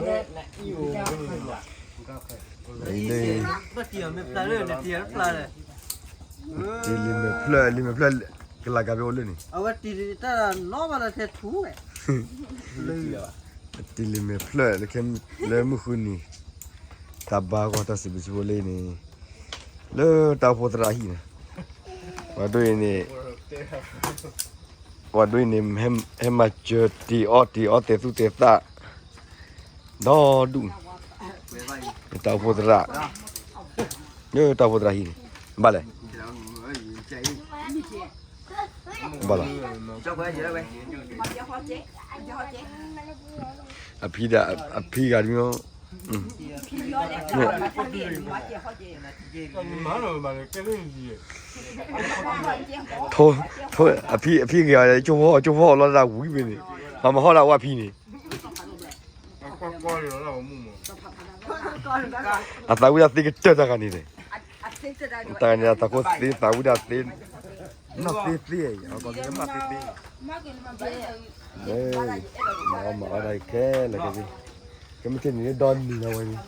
တံၤလံမဲာ်ဖျၢၣ် လံမဲာ်ဖျၢၣ် ကလၤကၤဖဲအိၣ်လၢန့ၣ် အဝဲတံၤတၢ်နီၢ်ဘၣ်လၢထဲထူဝဲ တံၤလံမဲာ်ဖျၢၣ် လၢမုၢ်ဃုနံၤ တၢ်ဘါကီၢ်တၢ်စံးဘျုးစံးဖှိၣ်လံန့ၣ် လၢတၢ်အိၣ်ဖှိၣ်သရၣ်ဟံၣ်န့ၣ် ပှၤဒိၣ်အံၤန့ၣ် ပှၤဒိၣ်အံၤန့ၣ် ဟဲမၤစၢၤတ့ၢ်အီၣ်တ့ၢ်အီၣ်တဲာ်သူၣ်တဲာ်သး ဒီဒူၣ်န့ၣ် တၢ်အိၣ်ဖှိၣ်သရၣ် လၢတၢ်အိၣ်ဖှိၣ်သရၣ်ဟံၣ်န့ၣ် ဘၣ်လဲၣ် ဘၣ်လီၤ အဖံဒီး အဖံဂၤတမံၤ ထိ ထိ အဖံ အဖံဂ့ၤအီၤ ကၠိဖိ ကၠိဖိလီၤတၢ်ဝံၤဖဲန့ၣ် မၤမၤဟီၣ်ဒၣ်ဝဲဖံန့ၣ် အသးဝံၣ်ဒၣ်သ့ကတၢၢ်တၢ်ဂၤန့ၣ်လဲၣ် တၢ်ဂၤန့ၣ် အသးခိၣ်သ့ သးဝံၣ်ဒၣ်သ့ နီၢ်သ့သ့ အကီၢ်သ့မၤသ့သ့ မၤအီၣ်မၤအီၣ်ဒၣ်အံၤခဲလၢာ်ခဲဆ့ ကမ့ၢ်ထဲန့ၣ်ဒီနံၤလီၤဝဲန့ၣ်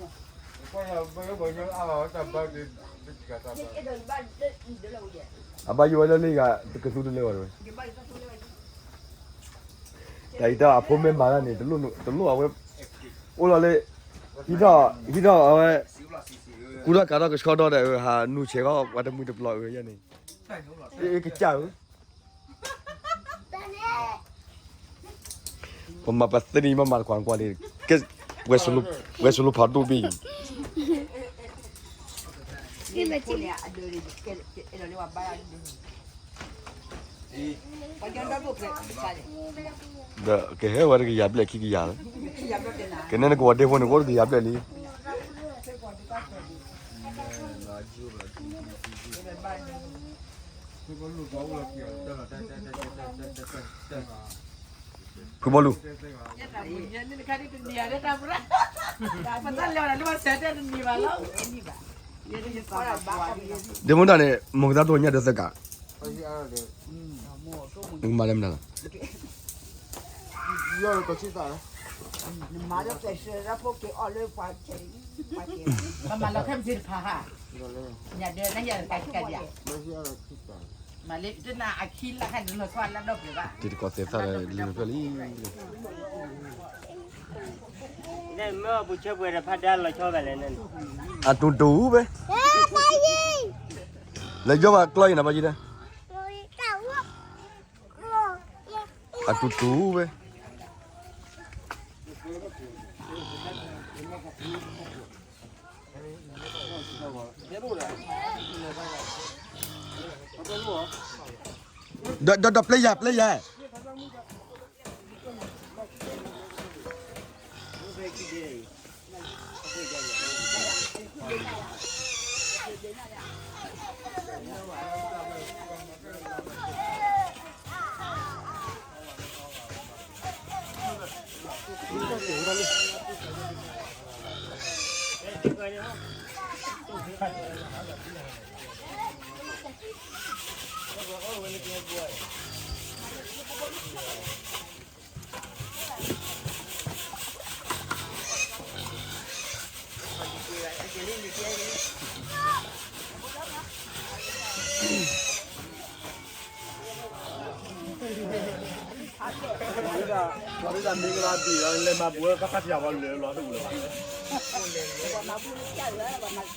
အဘၣ်ယိၣ်ဝဲလၢလ့ဂၤ တကသူတလဲဝဲတဝဲ တၢ်အံၤတၢ်အဖိမ့ၢ်မၤတၢ်န့ၣ် တလိၣ်အဝဲ အိၣ်လီၤလၢ ဟံးထီၣ် ဟံးထီၣ်အဝဲ ကူထီၣ်ကးထီၣ်ကဆှီဒီး ဟးနူၤဆဲးဃီ ပှၤတမုာ်တပျီၤအၢယဲန့ၣ် အ့ ကစၢ်ဧၢ ပမၤပသ့န့ၣ် မၤမၤတကွၢ်ကွၢ်န့ၣ် ကဲ ဝဲၤစလိဖးဒိၣ်ဘ့ၣ်အံၤ ဒီးကဟဲဝဲတကယၤဘျဲၣ်ခံကယၤလီၤ ကနဲနကဝီၤဒ့ဖိန့ၣ် ကအိၣ်တကယၤဘျဲၣ်လံ ဖုဘီလူၤ ဒ့မုၣ်တၢ်န့ၣ် မိၢ်ကသးတိၢ်ညၣ်ဒီးသၢကး နကမၤလၢမနုၤလီၤ ပမၤလီၤခဲမုၢ်ဆ့ၣ်တဖၣ်ဟါ ညၣ်ဒၢးနယၤတကးကးဒံး မၤလၢတနၤအခံလၢခါဒုးလီၤဆီလၢဒီဖျၢၣ်ဘၣ် တံၤတကီၢ်သဲးသၣ်လၢလံၤဖျၢၣ်လံ အတူတူဝဲ လဲၤယီၢ်ဘၣ်ကျီအံၤနၤဘၣ်ယံၤဒၣ် အတူတူဝဲ ဒီး ဒီး ဒီး ပျဲယၤ ပျဲယၤ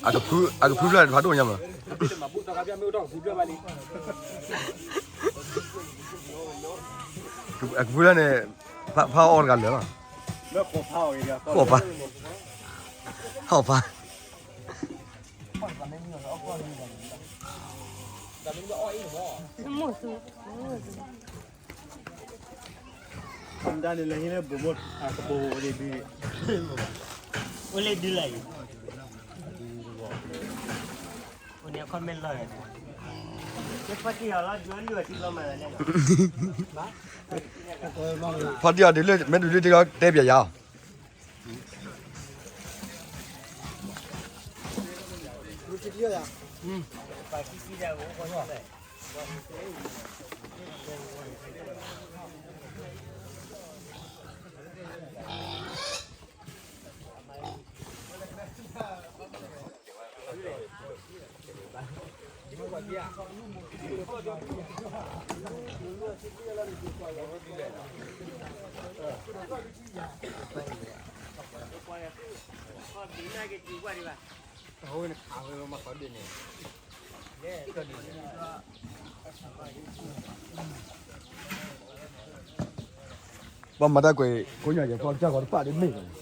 အကဖု အကဖုဖျၢၣ်တဖးဒိၣ်ညါမး အကဖုဖျၢၣ်န့ၣ် ဖးအီၣ်တဂၤလၢာ်လီၤ ဃိးဖး ဟီၣ်ဖး မုၢ်သူ မုၢ်သူ ဒၣ်န့ၣ်လၢဟံၣ်လၢဘိးမိၢ်အကဘိးဝဲဒ် အိၣ်လၢဒုလၢ်အံၤ အိၣ်န့ၣ်အခီၣ်မ့ၢ်လီၢ်ယၤန့ၣ် ဖီတံၢ်အီၤလီၤ ဒုအလုၢ်အထံလီၤမးလၢန့ၣ် ဖီတံၢ်အီၤဒုးလၢ မ့ၢ်ဒုးလၢတ့ၢ်လီၤတဲပျဲယၤအီၤ ပာ်ကံကံဒၣ်ဝဲ ပှၤမၤတၢ်ကွဲး ကိးညါယဲ ပှၤကစၢ်ဂီၤတဖၣ်ဒ်မ့ၢ် န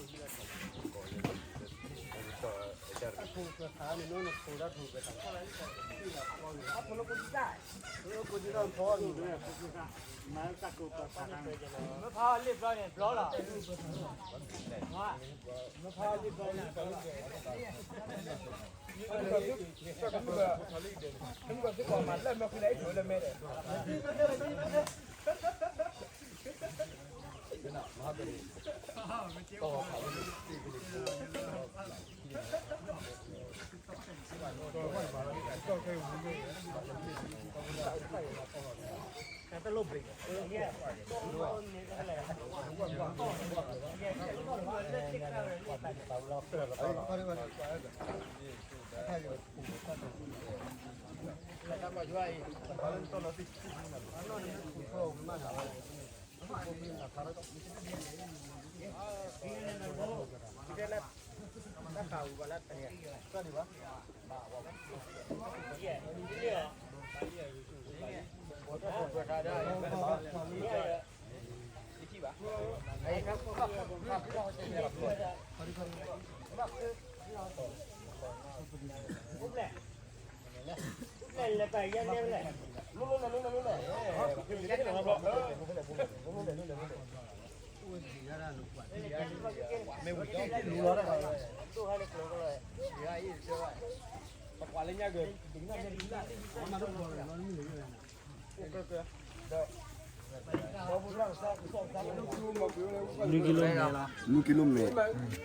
ွံကံလိမဲၣ်လီၤ. နွံကံလိမဲၣ်. ကၠီ, ကၠီလၢ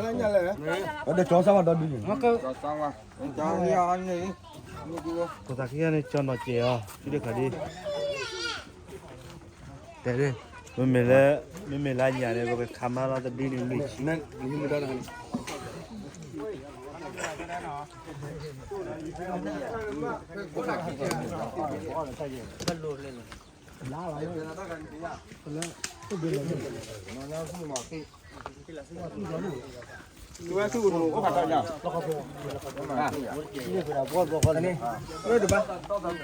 ညါလဲၣ်, ဒီးကၠီစၢ်ဝါဒီဒုန့ၣ်, ဖိသၣ်ခံဂၤန့ၣ် ကၠီနီၢ်ကဲးအီၤ သုဒၣ်ခါဒ်, တဲဒ်, မ့မ့ၢ်လၢ, မ့မ့ၢ်လၢညါန့ၣ် ပကခးမါလီၤတဒုန့ၣ် လွံၢ်ဆံ ဝဲသူၣ်အိၣ်ဖးထီညါ, ပၢ်တဘၣ်,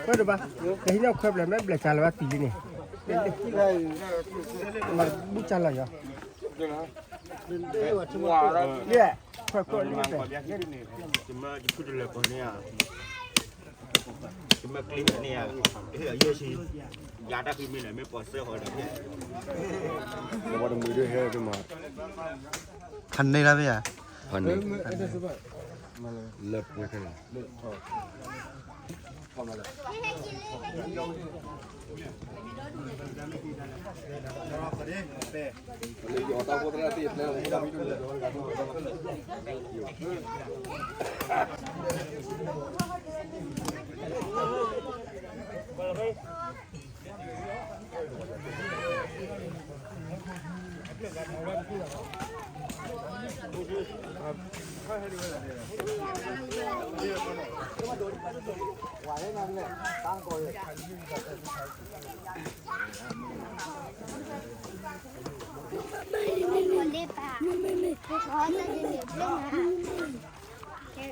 ပၢ်တဘၣ်, ကဟံးန့ၢ်ခွဲးဘျဲၣ် မ့ၢ်ဘျဲၣ်စးလၢၤဘၣ်သံလံန့ၣ်, မၤဘူၣ်စၢ်လီၤယီၤ, ယဲၢ်, ခွဲးခွဲးလံ, ယမၢတဖုတလၢၤပီၤန့ၣ်ဧါ, ယမၢကျ့န့ၣ်ဧါ, ယဲၢ်ဆံ, ယၤတၢ်ဖံးမ့ၢ်န့ၣ် မ့ၢ်ပီၤစၢဃီဒီး, လၢပှဲၤခဲလၢာ်,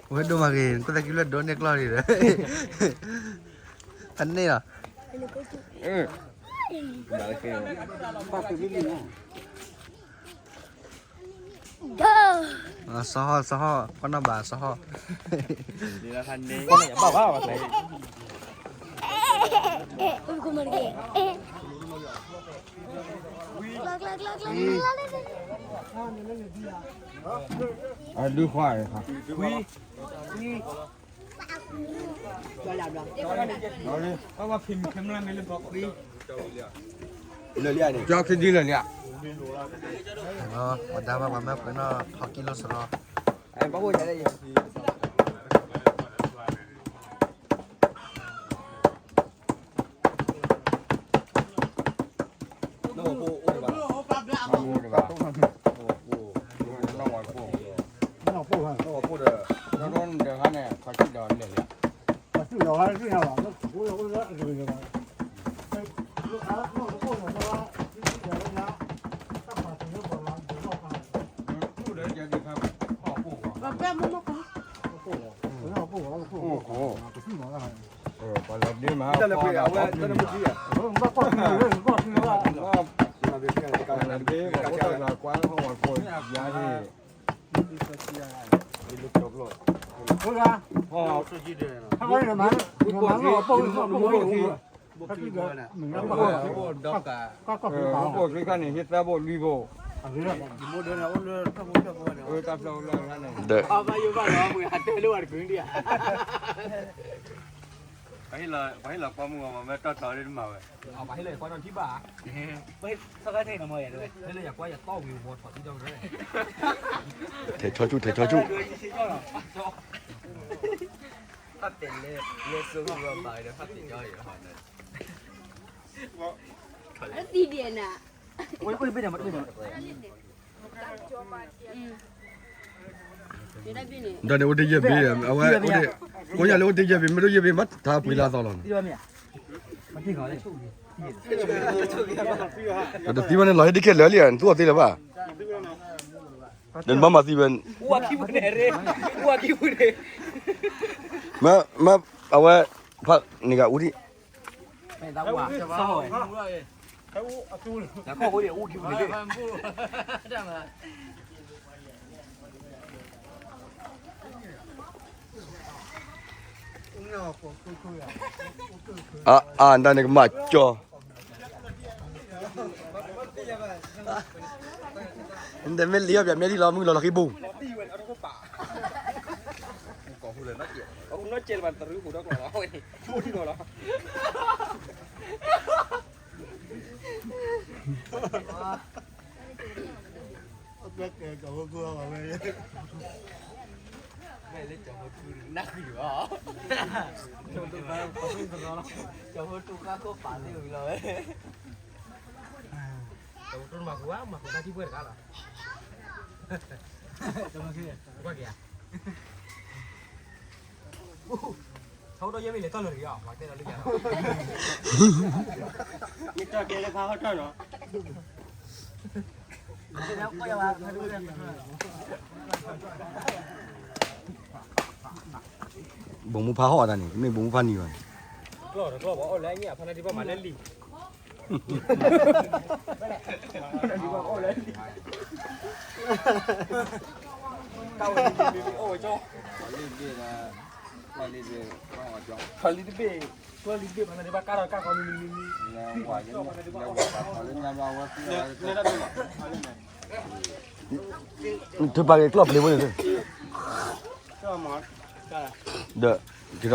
ဝဲဒိၣ်မးဂ့ၤ နကွၢ်သးကံလၢဒိးန့ၢ်ကျီၢ်ဒံးဒီး, ဖးန့ၢ်လီၤ. စီၤဟီၣ် စီၤဟီၣ် ကွၢ်နီၣ်ဘၣ်စီၤဟီၣ်, အဒုခွါ, လၢလံန့ၣ် ကၠီခံဒုလၢလံဧါ, ပှၤဒါဘၣ်ပှၤမၢပှဲၤနီၣ်ထီၣ်ကံလိာ်စရီ နီၢ်ဝၤပိၢ်အိၣ်တဘၣ်, နီၢ်ဝၤပိၢ်, နီၢ်ဝၤပိၢ်ဒီး နီၢ် အိၣ်ခိၣ်, ပှၤလီၤဒ့မး တၢ်လၢပှ့ၤအဝဲတၢ်လၢမုၢ်ထံၣ်, ပှၤလီၤဒ့ပှၤအိၣ်တၢ်လၢကွၢ်ဟီၣ်ဝါခိၣ်ယါန့ၣ်, အိၣ်ခိၣ်သ့ခါန့ၣ် ဟ့ၣ်သၢဘိလွံၢ်ဘိ, တၢ်ဖျၢၣ်အိၣ်လၢန့ၣ်, ပှၤဟ့ၣ်လီၤကွၢ်မုၢ်ဂီၤမး မ့ၢ်တီၢ်တီၢ်ဒ်တမၤဝဲ, ထဲဆီဆူၣ် ထဲဆီဆူၣ်, သံဒံးနၤ, ဒီးန့ၣ်အိၣ်တယဲၢ်ဘ့ၣ်, အဝဲအိၣ်, ကိးညါလၢအိၣ်တယဲၢ်ဘ့ၣ် မ့ၢ်တယဲၢ်ဘ့ၣ် မ့ၢ်တၢ်ပှ့ၤလၢအသီလီၤန့ၣ်, ဒီးတသံဘၣ်န့ၣ် လီၤဟ့ၣ်တကဲလၢာ်လံ, နသူအီၤသ့လၢၤဘၣ်, ဒီးနဘၣ်မၤသံဝဲ, မ့ၢ်အဝဲ, ဖးန့ၢ်ကအူဒံး အါအါ နတၢ်န့ၣ်ကမၣ်ကၠီ, နတမ့ၢ်လံအီၣ်ပၠးမ့ၢ်လံလီၤ မုၢ်လီၤလီၤဃံဘူၣ် မ့ၢ်လၢကၠီၤဖိတူနၢ်ကွံာ်လီၤ, ကၠီၤဖိတူဃါခိၣ်ပာ်သ့ဝံၤလီၤဝဲ, ကၠီၤဖိတူမၤဃုာ်ဝဲ မၤဃုာ်ဘၣ်ထံၣ်ပှဲၤတဂၤလီၤ, ကၠီၤဖိတူ, ထီၣ်ဒီးယဲၢ်မ့ၢ်လဲၤထီၣ်လၢၤတဂ့ၤအီၤ ပှၤတဲလီၤလၢယၤလီၤ, မ့ၢ်တၢ်ကဲလၢဖးဟီၣ်ထီၣ်နီၤ ဘိးမူဖးဟီၣ်အတၢ်န့ၣ် မ့ၢ်ဘိးမူဖးနံၤဘၣ်န့ၣ်, ကျီၢ်တကျီၢ်ဘၣ် အိၣ်လၢအညၣ်ဖးနၢ်ဒံးဘၣ်မၤလၢလံာ်, အိၣ်ဝဲကၠီ, လံာ်တဘ့ၣ်, ကျီၢ်လံာ်တဘ့ၣ်ဖးနၢ်ဒံးဘၣ်ကါထီၣ်ကါဃီမံၤမံၤမံၤ, ထုးပာ်က့ၤကျီၢ်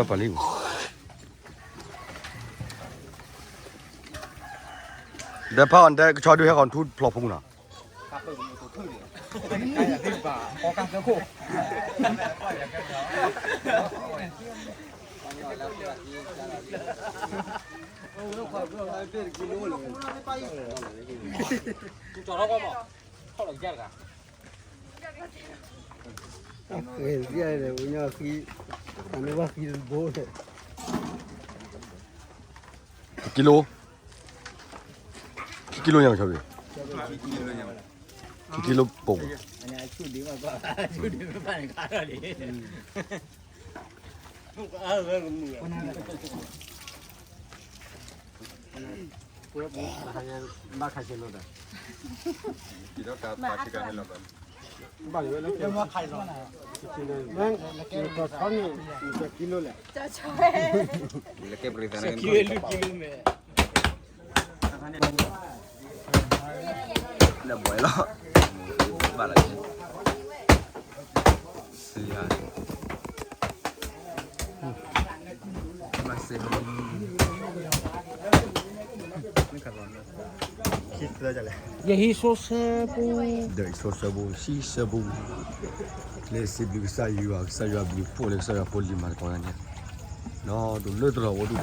ပျ့ၤဖိန့ၣ်, ဒီးက့ၤထီၣ်ပာ်လံ, ဒီးဖးအီၤ နတဲကဆီဒုးဟဲဃီၤထူဖျိးဖိနီၤ, ကံလိ, ခံကံလိညါကဆီဘ့ၣ်, ခံကံလိပိာ်, ဘၣ်ခးဆဲးလိာ်ဒီး, ကံလိလဲၣ်, လၢဘှီလီၤ, ဘၣ်လီၤ, စံးယၤ, မ့ၢ်စ့ၢ် ယဟံးစိစၢပူၤ, ဒီးဟံးစိစၢပူၤ ဟံးစၢပူၤ, လၢစံးဘျုးကစၢ်ယွၤ, ကစၢ်ယွၤဘျုးဖှိၣ်လၢကစၢ်ယွၤဖိလံၤမၤသကိးတၢ်န့ၣ်, ဒီးဒိးလၢတလီၤအိၣ်ဒူၣ်ဒီး,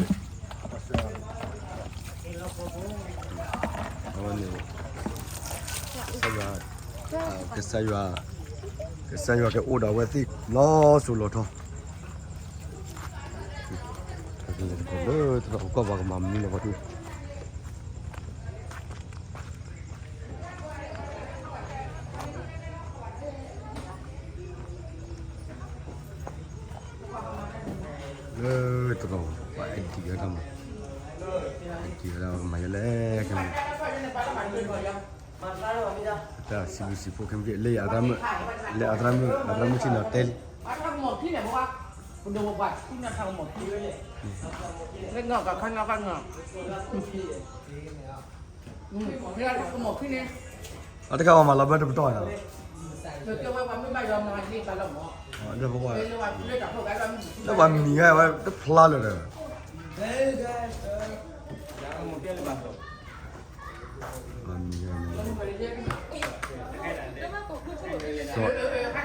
အဝဲန့ၣ်, ကစၢ်ယွၤ, ကစၢ်ယွၤ, ကစၢ်ယွၤကအိၣ်ဒီးအဝဲသ့ၣ်လီၤစိၤလီၤထီ, လၢတလီၤအိၣ်ကီၢ်ပှၤကမၤမနုၤလီၤပှၤဒူၣ် ဒီး ထံၣ်ဝဲဒၣ်မး, ထံၣ်ဝဲဒၣ်မၤယလဲၣ်ခဲမး, တၢ်စံးဘျုးစံးဖှိၣ်ခဲမး လၢအသရၣ်မုၣ်, လၢအသရၣ်မုၣ်, အသရၣ်မုၣ်ထံၣ်နီၤတဲလံ, အတခါပှၤမၤလီၤဘၢတပတီၢ်နီၤ, လၢပှၤမံၤဂၤဝဲတဖျါလၢာ်ဒီး, ပှၤမံၤဂၤန့ၣ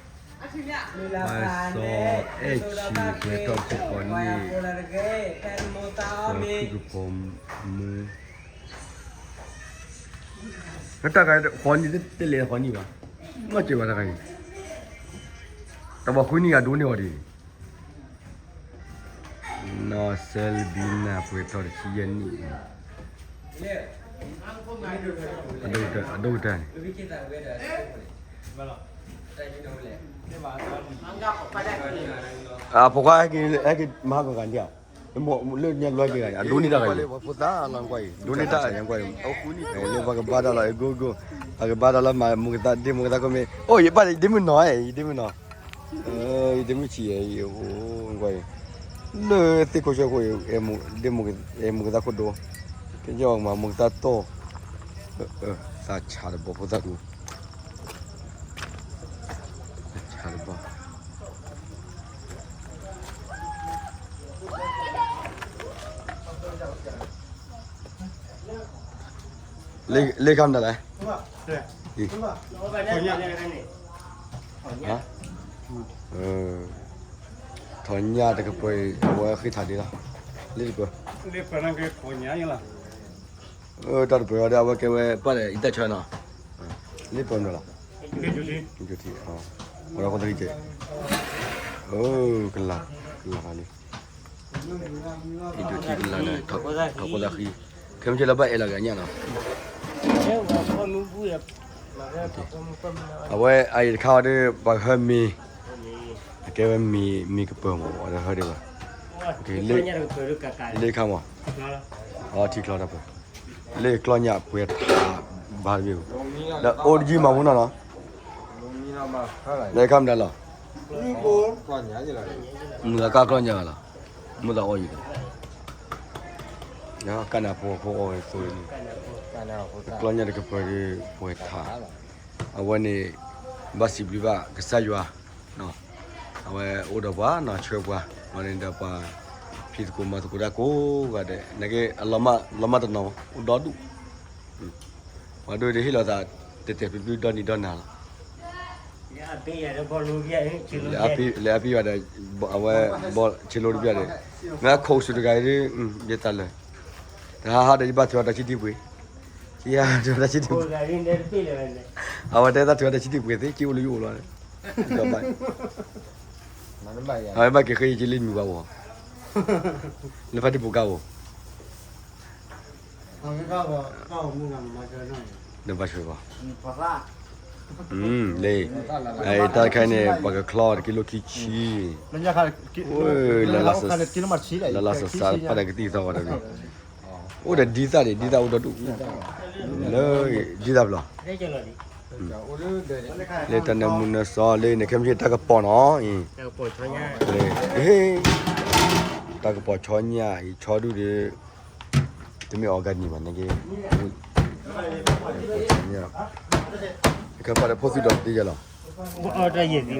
်, စီၤ, စီၤအဲၣ်ဆံ ပှဲၤထီၣ်တဆံဃိးနံၣ်, စီၤခုကပီၤမူ တၢ်ဂၤဃိးနံၣ် တလဲၤဃိးနံၣ်ဘၣ်, နီၢ်စဲးဘၣ်တၢ်ဂၤအံၤ, တဘၣ်ဃုနံၣ်ဂၤဒိးန့ၢ်အီၤဒ်န့ၣ်, နီၢ်စဲးဘံနၢ် ပှဲၤထီၣ်တဆံယဲၢ်နံၣ်, အဒိၣ်ကတၢၢ်န့ၣ် အဖိခွါဟဲက့ၤမၤဟးဂီၤဂၤဒံးဧါ, လၢညါလွဲက့ၤဂၤအံၤ အဒိးန့ၢ်တၢ်ဂၤအံၤ, ဒိးန့ၢ်တၢ်, လၢပှၤကဘါတၢ်လီၤ အဲ go go, ပှၤကဘါတၢ်လီၤ မၤမုာ်ကသးဒ့မုာ်ကသးခိၣ်မ့ၢ်, အိၣ်ယပၢ်န့ၣ် ယဒ့မုၣ်နီၤ, ယဒ့မုၣ်နီၤ, ယဒ့မုၣ်ဆံးအံၤ, လၢသ့ၣ်ခိၣ်ဆၢခိၣ်အံၤ အဲ မုာ်ကသးခိၣ်ဒိ, ကညီမၤမုာ်ကသးတီၢ်, သးဆးတဘီဖိသၣ်ဒိ ဆါတဘီ, လ့ၣ်ခါမနုၤလဲၣ်, ထီၣ်ညၣ်တကပၤအံၤ အဝဲဃ့ထီၣ်ဒ့လီၤ, လ့ၣ်တပၤ, တၢ်တပၤအံၤဒီး အဝဲကဲဝဲပၢ်ဒီးအံသၣ်ဆၢနီၤ, လ့ၣ်ပၤမနုၤလီၤ, ဝဲဒၣ်ဃိသၣ်ဃံကဲ, ကလၤ, ကလၤလံ, အံဒိးထံကလၤန့ၣ် ထီၣ်ဖိသၣ်ဃံ, ခဲမုၢ်ဆ့ၣ်လၢဘၣ်အဲၣ်လီၤက့ၤအညၣ်နီၤ, အဝဲအအံၤတခါအီၤဒီး ပှၤကဟၢမ့ၤ, အကဲဝဲမ့ၤ မ့ၤကပၤမး အီၤဒီးဟၢဒံးဘၣ်, လ့ၣ်ခါမး, အထံချီတၢ်ပၢၢ်, လ့ၣ်ကျီၢ်ညၣ်ပှဲၤထးဘါတဘ့ၣ်, ဒီးအိၣ်တယုၢ်မၤမူနီၤနီၤ, လၢခါမတၤလီၤ, မုၢ်သးကၢ်ကျီၢ်ညၣ်ဂၤလီၤ, မုၢ်သးအီၣ်ယံၤလီၤ, ကၢ်နၢ်ဖိဖိအီၣ်ဝဲသိန့ၣ်, ကျီၢ်ညၣ်တကပၤဒီးပှဲၤထး, အဝဲန့ၣ် ဘၣ်စံးဘျုးဘၣ်ကစၢ်ယွၤ အဝဲအိၣ်ဒီးပှၤနီၢ်ဆှၢပှၤ, အဝဲန့ၣ်ဒီးပှၤဖံးသကိးမၤသကိးတၢ်ကိးဂၤဒဲး, နာ်က့အလီၤမၢ်တနီၤ အိၣ်ဒီဒူၣ်, ပှၤဒိၣ်ဒုးဟ့ၣ်လီၤသး တဲာ်တဲာ်ဖျုးဖျုးဒီနံၤဒီနၤလီၤ, လဲၤအါပ့ၤယၤဒီး အဝဲ ဘီဆ့လိတဘျီဒီး, မ့ၢ်ခိးစူၤတဂၤဒီး ယတၢ်လၢာ်, တဟးဟးဒီးယဘၣ်ထုးအီၤတၢ်ဆံတံၢ်ပှ့ၤ, ယဟးထုးအီၤတၢ်ဆံတံၢ်ပှ့ၤ, အဝဲတဲသးထုးအီၤတၢ်ဆံတံၢ်ပှ့ၤသ့ က့အိၣ်လၢယအိၣ်လီၤ, အဝဲဘၣ်က့ၤဃ့ယက့ၤလၢမုၢ်ဘၣ်ဝီၤ, လၢဖါတံၢ်ပူၤကါအိၣ် နဘၣ်ဆှၢဘၣ်, လၢ တၢ်တခါန့ၣ် ပှၤကချီတကံလိခံဆံ, လၢလါစစါ ပှၤတကသံၣ်သီဝဲတဂ့ၤ, အိၣ်ဒီးဒ်သၣ်န့ၣ် ဒ်သၣ်အိၣ်ဒီဒူၣ်, လၢဒ်သၣ်ဘျီ, လၢတၢ်နၢမူနၢစီလၢန့ၣ် ခဲမုၢ်ဆ့ၣ်တၢ်ကပီၤနီၤ, တၢ်ကပီၤဆီညၣ်အံၤ ဆီဒူၣ်ဒီး တမ့ၢ်အီၣ်ဂၤနံၣ်ဘၣ်န့ၣ်က့, ကပာ်ဒီးဖိသံဒီးသ့ယဲလီၤ,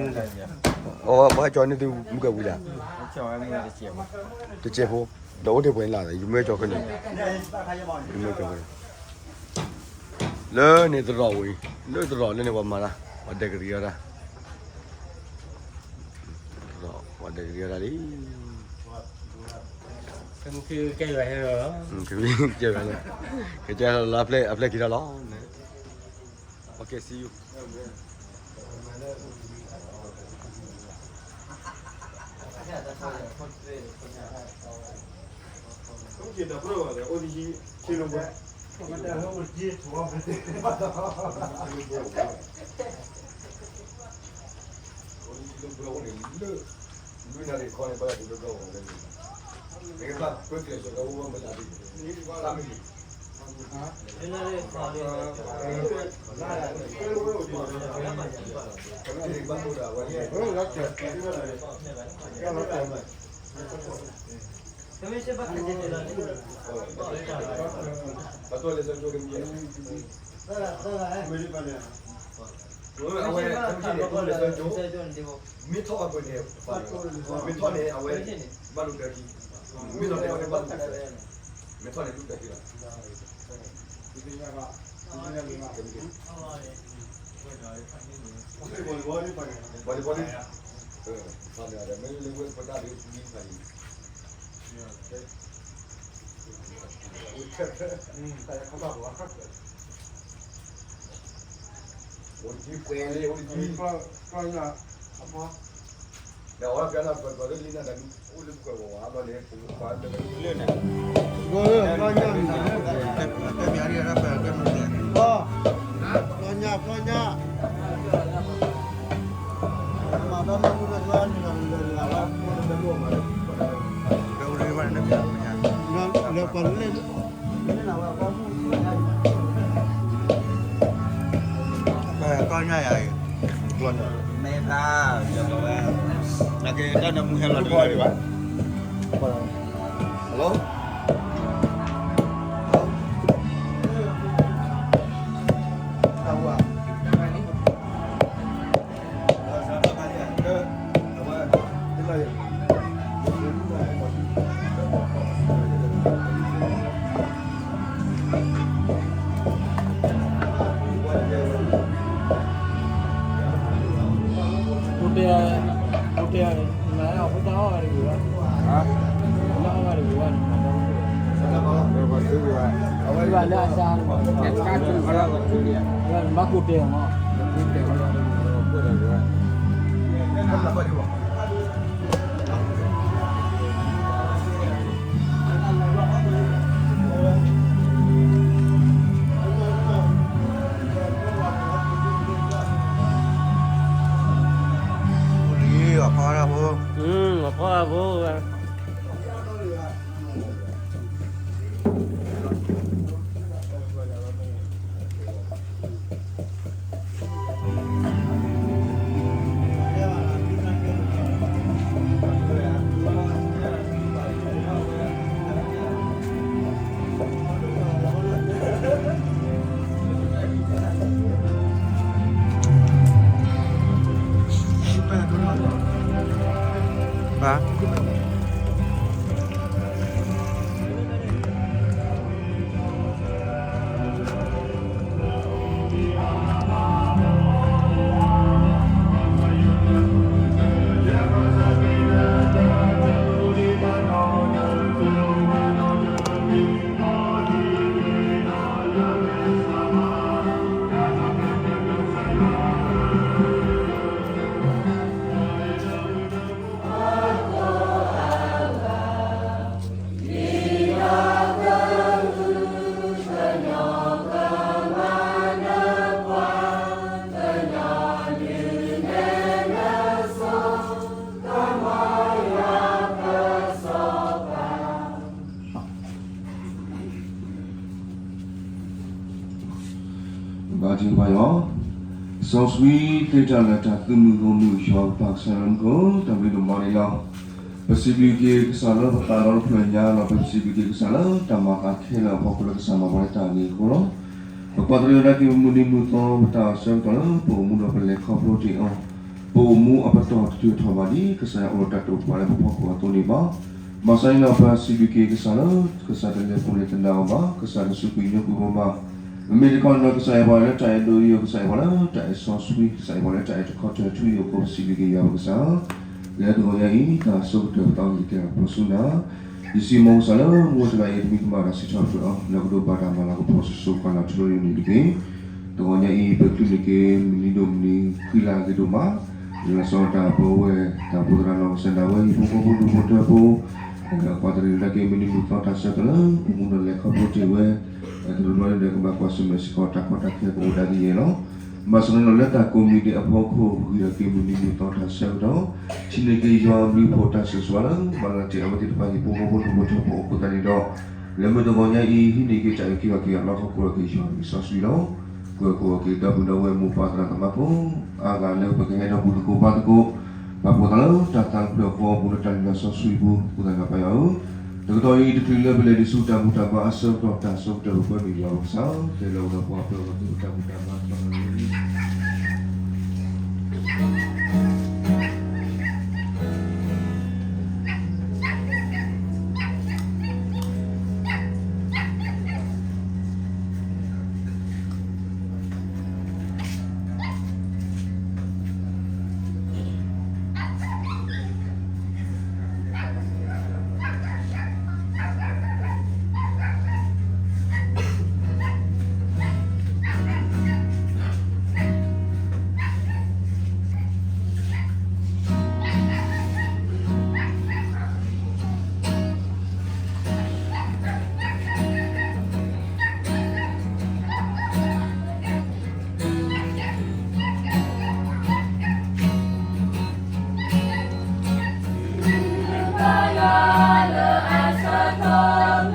အဝဲဘၣ်ကၠီန့ၢ်သုမုၢ်ကဝံၤဒၣ်, တစဲးဖိ, ဒီးအိၣ်တ့ၢ်ပှဲၤလၢ်ဒီး ယမ့ၢ်ကၠီခဲန့ၣ်, ယမ့ၢ်ကၠီခဲန့ၣ်, လၢန့ၣ်သရိာ်ဝံၤ, လၢသရိာ်လၢန့ၣ်ပှၤမၤတၢ်, ပှၤဒဲးကရံၤအီၣ်တၢ်, ပှၤဒဲးကရံၤအီၣ်တၢ်လံ ကဲဝဲလီၤ, ကဲလီၤလၢအပျဲၢ်က့ၤထီၣ်လီၤ, okay see you. အဝဲ မ့ၢ်ထီၣ်အပှဲၤန့ၣ် မ့ၢ်ထီၣ်န့ၣ် အဝဲ ဘၣ်ဒိဘၣ်ထံး, မ့ၢ်ထီၣ်န့ၣ် အဝဲ ဘၣ်ဒိဘၣ်ထံး, မ့ၢ်ထီၣ်န့ၣ် ဒိဘၣ်ထံးလီၤ. ဘၣ်ဒိဘၣ်ထံး, မ့ၢ်လၢဝဲပတၢ်ဒ်မ့ၢ်ဖးယံၤ အိၣ်တကံၢ်ပှဲၤလံ အိၣ်တကံၢ်, ဒီးအဝဲပျဲလီၤပှဲၤပှဲၤလၢလံနၤဒီး အိၣ်လၢပှဲၤဝဲဝဲလီၤန့ၣ် ပှဲၤလၢ ဖျီညၣ်, ဖျီညၣ်, မၤဘၣ်မၤမူလၢ လၢပှၤလၢ ကီၢ်ညါယၤအံၤ, မ့ၢ်ဘၣ်, နာ်က့တၢ်နမူဟဲလီၤတဘၣ်ဘၣ်. Hello? Hello? အဖီအဖိ, အဖီအဖိ, ဘၣ် ဘါထုကဖၣ်အီၤ, စီဆှံသ့တၢ်လၢတၢ်သုးမုၢ်ဂီၢ်မုၢ် ယွၤပၢ်ကစၢ်ယွၤမူခိၣ် တၢ်ဘျုးဒိၣ်မးန့ၣ်လီၤ. ပစံးဘျုးက့ၤကစၢ်လၢပသးဒီတဖျၢၣ်ညါလီၤ. ပစံးဘျုးက့ၤကစၢ်လၢတၢ်မၤအသးခဲလၢာ်အဖီခိၣ်လၢကစၢ်မၤပှၤလၢတၢ်အဂ့ၤအဃိလီၤ. ပကွၢ်တရံးဝဲဒၣ်က့ၤပမုၢ်နံၤမုၢ်သီ ပတၢ်ဆၢကတီၢ်လၢပအိၣ်မူဒီးပလဲၤခီဖျိတ့ၢ်အီၤ, ပအိၣ်မူအပတီၢ်တတုၤထီၣ်ဘၣ်ဒ် ကစၢ်ယွၤအိၣ်ဒီးတၢ်တိာ်ပာ်လၢပဖီခိၣ်အသိးန့ၣ်ဘၣ်. ဘၣ်ဆၣ်န့ၣ်လီၤ ပစံးဘျုးက့ၤကစၢ်လၢ ကစၢ်တလဲၤပူၤလဲၤသဒၣ်အီၤဘၣ်, ကစၢ်တစူးကွံာ်ညိကွံာ်ပဘၣ်. မ့မ့ၢ်တခီန့ၣ်ဒီး ကစၢ်ယွၤပှၤလၢတၢ်အဲၣ်ဒိးယိာ်, ကစၢ်ယွၤပှၤလၢတၢ်အဲၣ်စီဆှံ, ကစၢ်ယွၤပှၤလၢတၢ်အဲၣ်တခီတၢၢ်ထူယိာ်အဃိ ပစံးဘျုးက့ၤယွၤပကစၢ် လၢတဂီၤညါအံၤ တၢ်ဆၢကတီၢ်ပသးအိၣ်က့ၤတၢ်ပျီဆူနၤ, ယစံးမိၣ်ကစၢ်လၢမူတဂၤအံၤ တမံၤကမၣ်တၢ်စံးထီၣ်ပတြၢၤအီၤ လၢကဒိးဘၣ်တၢ်မၤလၤကပီၤစိၤစိၤဃၣ်လၤထူလီၤယိာ်န့ၣ်တက့ၢ်. တဂီၤညါအံၤ ပချုးန့ၢ်က့ၤ မုၢ်နံၤဒိၣ်မုၢ်နံၤဃံလၤအဂ့ၤဒိၣ်မး, လၢလီၤဆီဒၣ်တၢ်ပဝဲ တၢ်ဖိသရၣ်နီၢ်ကစၢ်ဒၣ်ဝဲ ဟံၣ်ဖိဃီဖိဒူၣ်ဖိထၢဖိ, ကွၢ်တရံးဝဲဒၣ်က့ၤ မုၢ်နံၤမုၢ်သီတၢ်ဆၢကတီၢ်လၢ ပမူဒီးလဲၤခီဖျိတ့ၢ်ဝဲ, တဘျီဘျီန့ၣ်ဒီး ကဘၣ်ကွၢ်ဆၢၣ်မဲာ်စ့ၢ်ကီး တၢ်ကီတၢ်ခဲကအိၣ်ဒၣ်ကယဲၢ်လီၤ. ဘၣ်ဆၣ်သနာ်က့ဒီး လၢတၢ်ကိးမံၤဒဲးအဖီခိၣ် ဂံၢ်ထီၣ်က့ၤမုၢ်နံၤမုၢ်သီတၢ်ဆၢကတီၢ်, ထံၣ်န့ၢ်က့ၤယွၤအဘျုးအဖှိၣ်တၢ်ဆိၣ်ဂ့ၤလၢ ဘၣ်လီၤတ့ၢ်အဝဲသ့ၣ်တဖၣ်ဟံၣ်ဖိဃီဖိ ဒူၣ်ဖိထၢဖိအဃိသတးန့ၣ်ဒီး, လၢမုၢ်တဂီၤညါအံၤ ဟံးန့ၢ်က့ၤတၢ်အုၣ်က့ၤခီၣ်က့ၤအလီၢ် ခီဖျိက့ၤယွၤအမံၤစီဆှံလီၤ. ကွဲးဃီက့ၤဒီပုၢ်ဒီဝဲၢ်မိၢ်ပၢ်သရၣ်သမါဖိ, အါဂၤလၢပကဟဲဒီးပူၤသကိးဘါသကိး, ပာ်ဖှိၣ်သးလၢတၢ်သးဖျၢၣ်ဃီအပူၤ လၢတၢ်လုၢ်လၢ်စီဆှံအပူၤ အဃိသတးန့ၣ်ဒီး ပၢ်ယွၤဧၢ, တကတီၢ်အံၤ တချုးလၢပလဲၤဒံးဆူတၢ်ဘူၣ်တၢ်ဘါအဆၢကတီၢ် တၢ်ဆၢကတီၢ်ပပၢနုာ်ယွၤပကစၢ်ဧၢ, တဲလၢအိၣ်ဒီးပှၤပၢၤဂီၢ်သ့ၣ်တၢ်ဘူၣ်တၢ်ဘါ တၢ်ပ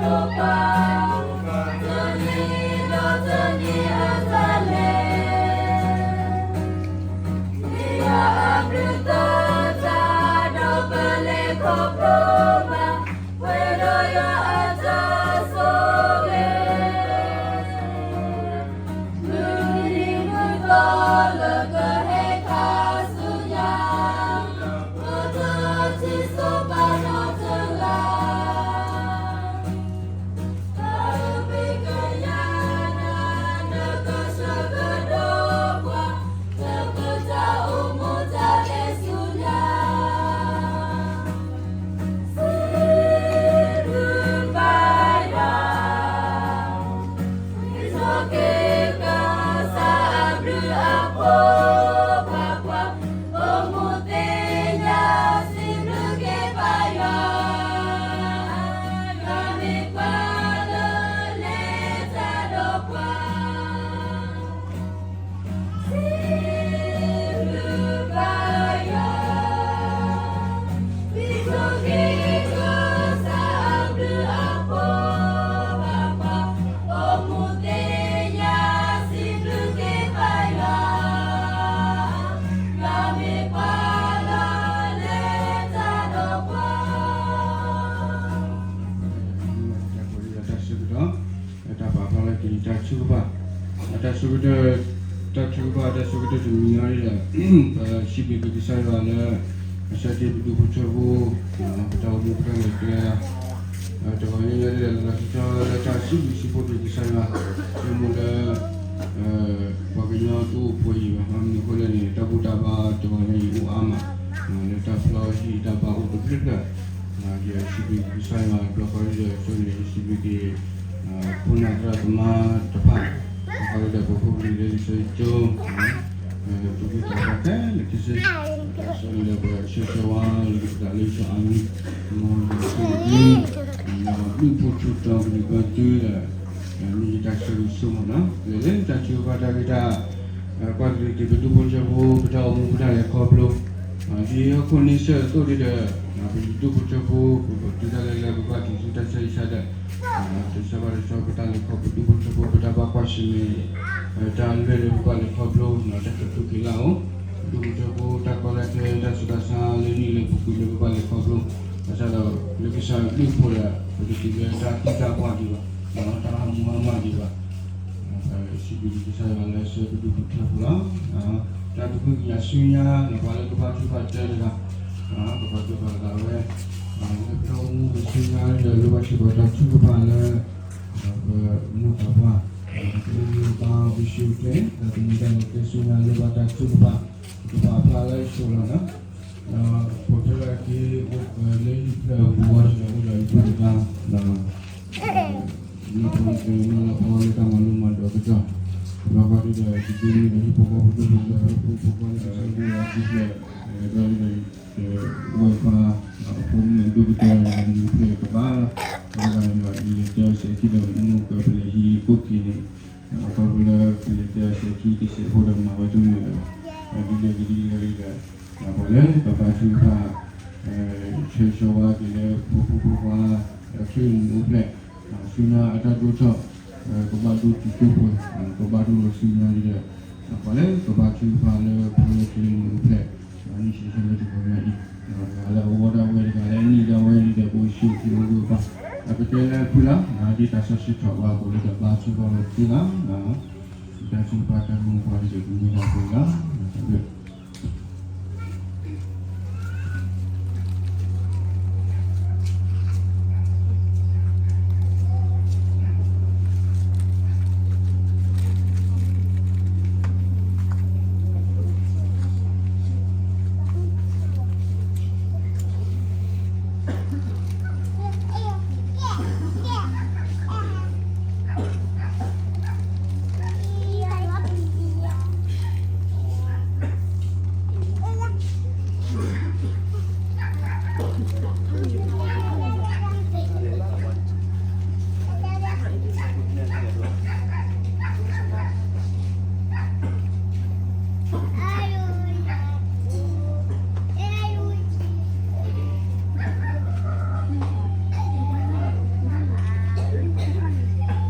ာ်ဖျါလၢက့ၤတၢ်ထုကဖၣ်, တၢ်ဆၢကတီၢ်, တၢ်ထုကဖၣ် တၢ်ဆၢကတီၢ်တမံၤညါဒီး, ပစံးဘျုးက့ၤကစၢ်ယွၤလၢ အဆၢတ့ၢ်ပဒူၣ်ဖိထၢဖိ, ပတၢ်အိၣ်မူပတၢ်လဲၤကျဲ, တဂီၤညါဒီး လီၤဆီဆီလၢတၢ်စံးဘျုးစံးဖှိၣ်က့ၤကစၢ်ယွၤ, ဆိကမိၣ်လၢ ပှၤကညီတအိၣ်ဖိအံၤဘၣ်, မနုၤအဃိလဲၣ်န့ၣ် တၢ်ဘူၣ်တၢ်ဘါတဂီၤညါအံၤအိၣ်အါမး, လၢတၢ်ဖျီဟံၣ်တၢ်ဘါအိၣ်တဖျၢၣ်ဖျၢၣ်, ယစံးဘျုးက့ၤကစၢ်ယွၤ ဘျီဃီဒီး ဆိန့ၣ် ယစံးဘျုးက့ၤ ခိၣ်နၢ်သရၣ်သမါတဖၣ်, ဘျီဃီဒီး ပဖိပလံၤလၢလံာ်စီဆှံကၠိ သုးက့သးပှၢ်ခဲလၢာ်ခဲဆ့, ဆိန့ၣ်ဒီး ပဆၢဂ့ၤဆၢဝါလီၤက့ၤပသးလၢယွၤအမံၤ, မ်ယွၤဆိၣ်ဂ့ၤသု, ယွၤဘျုးဖှိၣ်ထူတီၤကလုၢ်ဘၢတုၤလၢ မ့ၢ်ယတၢ်ဆိၣ်ဂ့ၤဆိၣ်မးနီၤ, လဲၤလၢတၢ်ထုကဖၣ်တၢ်ဂ့ၢ်တၢ် ကွၢ်ကလုၢ်က့ၤပဒူၣ်ဖိထၢဖိ ပတၢ်အိၣ်မူပတၢ်လဲၤခီဖျိ, ဒ်ဟီၣ်ခိၣ်န့ဆၢၣ်အသိးဒီး ပဒူၣ်ဖိထၢဖိ ပတုၤဒၣ်လဲာ်လၢပဘၣ်က့ၤဆူတၢ်ဆၢဂ့ၤဆၢဝါဒီး တၢ်ဆၢဘၣ်တၢ်ဆၢ ပတၢ်လဲၤခီဖျိ ပဒူၣ်ဖိထၢဖိ ပတၢ်ဘၣ်ကွၢ်ဆၢၣ်မဲာ် တၢ်လၢလၢပဘၣ်လဲၤခီဖျိ တၢ်ကတိၤက့ၤလၢအအိၣ်, ပဒူၣ်ဖိထၢဖိ တၢ်ကီတၢ်ခဲ တၢ်ဆူးတၢ်ဆါလၢနံၣ်လၢအပူၤကွံာ်လၢပဘၣ်လဲၤခီဖျိ, ဘၣ်ဆၣ်ဒီး လၢကစၢ်အဘျုးအဖှိၣ်ဒီး ပတတုၤလၢတၢ်သံတၢ်ပှၢ်ဒံးဘၣ်, တၢ်ဟးမူဟးမၢ်ဒံးဘၣ် စံးဘျုးကစၢ်ယွၤလၢအဆှၢပဒူၣ်ဖိထၢဖိလီၤ. တၢ်သူၣ်ဖှံသးညီဆူညါ ပှၤလၢကဘါထုကဖၣ်တၢ်တဂၤ, ပဘါထုကဖၣ်သးဝဲ, လၢပတၢ်အိၣ်မူဆူညါဒီး လၢပှၤထံၣ်ပှၤတၢ်ထုကဖၣ်လၢ ပမိၢ်ပၢ်ပှၢ်, ပအိၣ်မူဘါအိၣ်ကဆူၣ်အိၣ်ကျဲ တၢ်သမူတၢ်လၢကဲဆူညါလၢပှၤတၢ်ထုကဖၣ်, ပကပာ်ဖျါလၢယဆိလီၤနီၤ, ဒီးပိာ်ထွဲထီၣ်က့ၤ လၢဟံၣ်ဖျၢၣ်ပူၤဝဲဒီး အိၣ်ဒီးယပုၢ်ယပၢ် လၢပှၤကညီလၢပှၤလၢတၢ်မၤလိမၤဒိးကစီၣ်, ဘျီဃီဒ်ဒီး ယဒ်န့ၣ်ဒီး ဟံၣ်ဖိဃီဖိဒိၣ်ဖိထၢဖိ ဖိခွါလၢကစၢ်ဒ်ဒီးဟံၣ်ဖျၢၣ်, ဒီးဒ်ဒီး ဝဲၢ်ခွါ ဖိမုၣ်ဒိၣ်ကတၢၢ် ဟံၣ်ဖျၢၣ်ကဘၣ်လီၤ, ဒီးယတဲစဲးထံၣ်ဒီး မုၢ်ကပလဲၤဟံးကိၣ်က့ၤန့ၣ်, ခီဖျိလၢပလဲၤတဲအီၤစဲးခံကစဲးဖိဒီးမၤဝဲတမုာ်လၢၤဘၣ်, ဒ်လဲၣ်ဂ့ၤဒ်လဲၣ်ဂ့ၤဒီး ပှၤလၢပဘါထုကဖၣ် ဆၢဂ့ၤဆၢဝါက့ၤလၢဖိဖိဖိခွါ ဒီးချ့နုာ်အိၣ်ဖျဲၣ်, ဆူညါအတၢ်ဒိၣ်ထီၣ် ကဘၣ်ဒိၣ်တုာ်ခိၣ်ပှဲၤ, ကဘၣ်ဒိၣ်လီၤဆူညါဒ်ဒီး ပှၤလၢပဘါထုကဖၣ်လၢဖိလၢချ့နုာ်အိၣ်ဖျဲၣ် နံၣ်ဆံဆံလၢတဂီၤညါအံၤ, တဂၤလၢအဝီဒၣ်ဝဲတဂၤလၢအနံၣ်ဒၣ်ဝဲဒ်ဒီး ပအိၣ်ဆူၣ်အိၣ်ချ့အိၣ်ဂၢၢ်ဘၣ်, ပတဲလၢဖုလၢ် ဒ်တၢ်စီဆှံထီၣ်ဘၣ်အဃိလၢတၢ်ဘါထုကဖၣ်လီၤတံၢ်လီၤ, တၢ်ထုကဖၣ်တၢ်မူပှၤတက့ၢ် ပမ့ၢ်ဒၣ်ပှၤ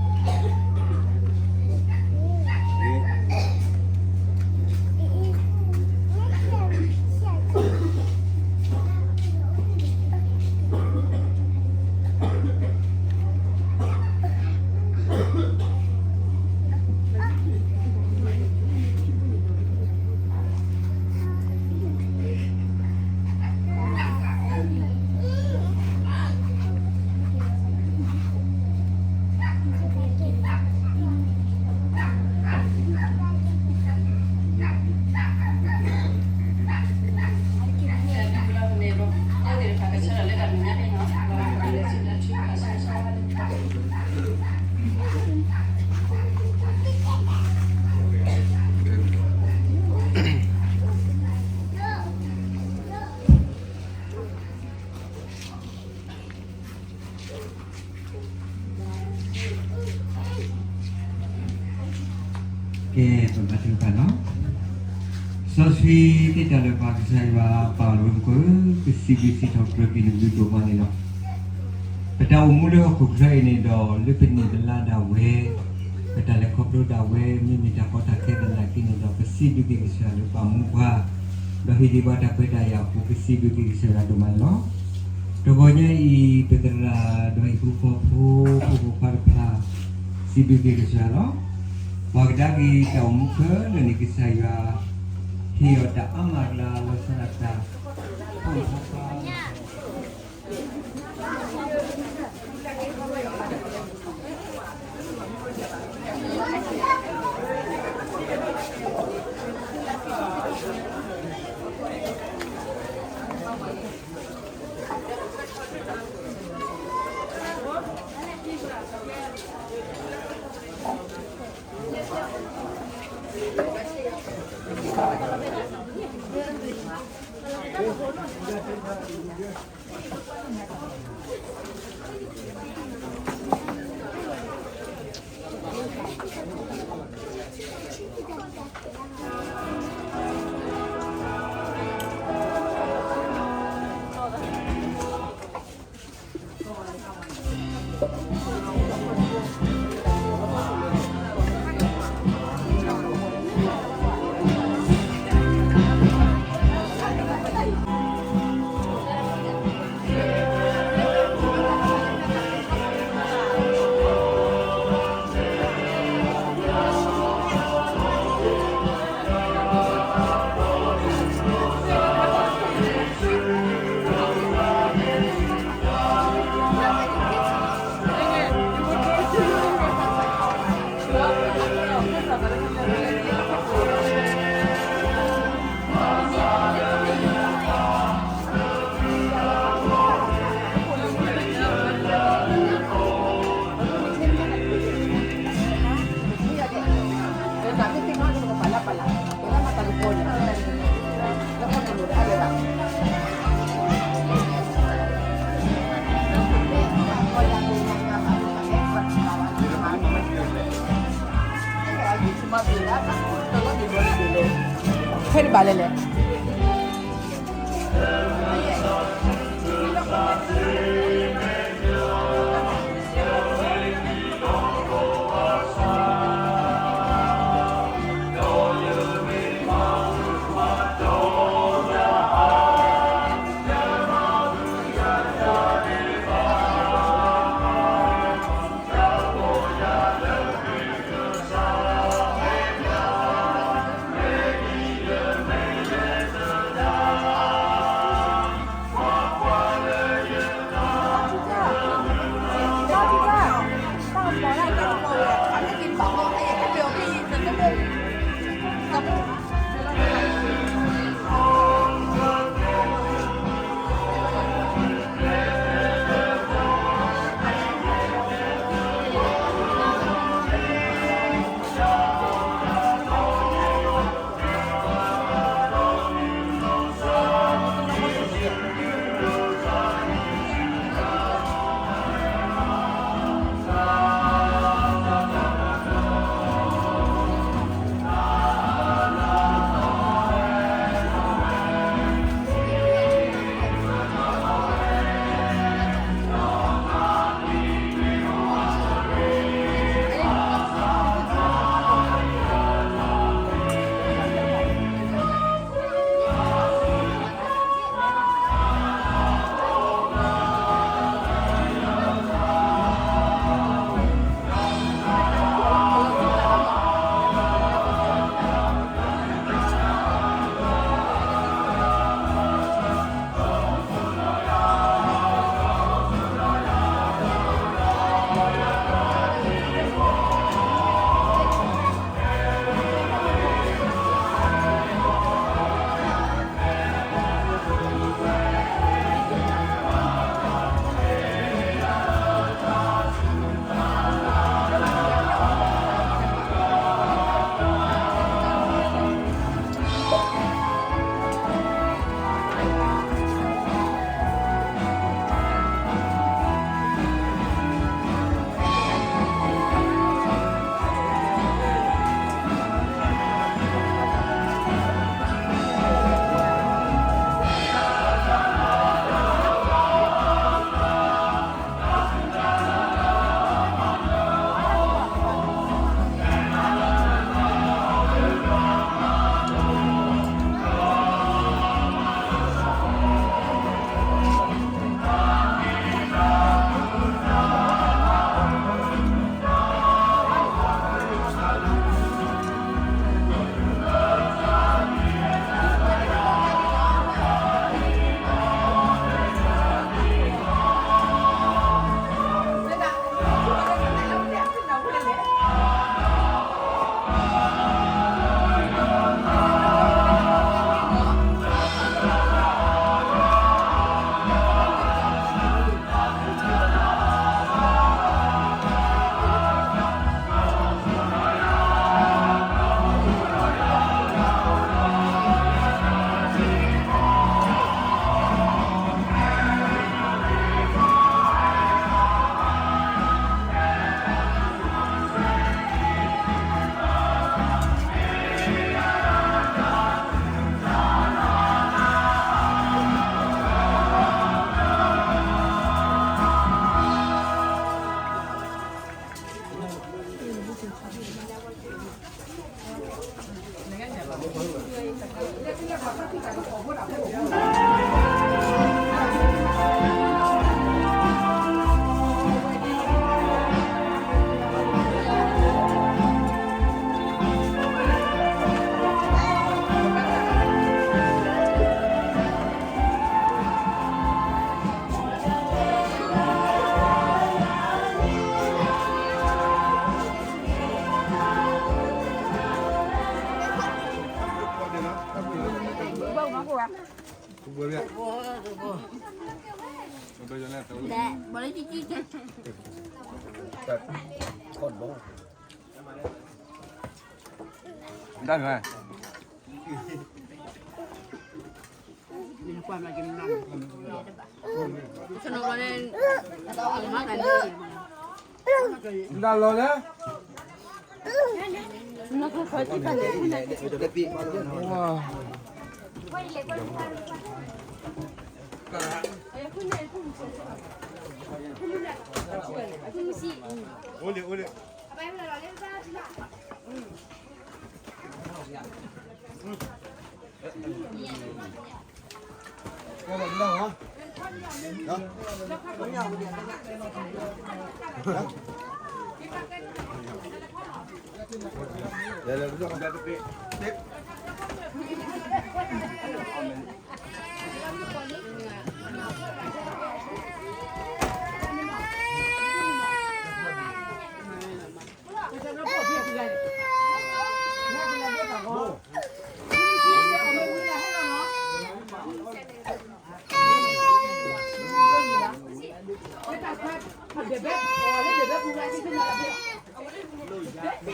လၢ ကဲ ပဘါထုကဖၣ်လီၤ. စီဆှံသ့တၢ်လၢပၢ်ကစၢ်ယွၤ ပၢ်ရိမူခိၣ်ဧၢ, ပစံးဘျုးစံးထီၣ်ပတြၢၤက့ၤနဘျုးဒိၣ်မးန့ၣ်လီၤ. ပတၢ်အိၣ်မူလၢဟီၣ်ခိၣ်ချၢအံၤန့ၣ်ဒီး လၢပနံၣ်ပလါဒၣ်ဝဲ ပတၢ်လဲၤခီဖျိဒၣ်ဝဲ မ့မ့ၢ်တၢ်ကီတၢ်ခဲသနာ်က့န့ၣ်ဒီး ပစံးဘျုးက့ၤကစၢ်ယွၤလၢပာ်မူပှၤ, ဒီးဟ့ၣ်ဒံးပှၤတၢ်ခွဲးတၢ်ယာ်အဃိ ပစံးဘျုးက့ၤကစၢ်ယွၤဒိၣ်မးန့ၣ်လီၤ. တဂီၤညါအံၤ ပသရၣ်ဒီးဟံၣ်ဖိဃီဖိ ဖိမုၣ်ဖိခွါတဖၣ် စံးဘျုးက့ၤကစၢ်ယွၤလီၤ. ပှၤကဒါက့ၤတၢ်အိၣ်မူခဲလၢာ်န့ၣ် ကစၢ်ယွၤ ဟ့ၣ်အီၤတၢ်အါမးအကျါ လီၤဆီဒၣ်တၢ် ဖိမုၣ်ဖိခွါ ဖဲတဘၣ်လဲၣ်လဲၣ်.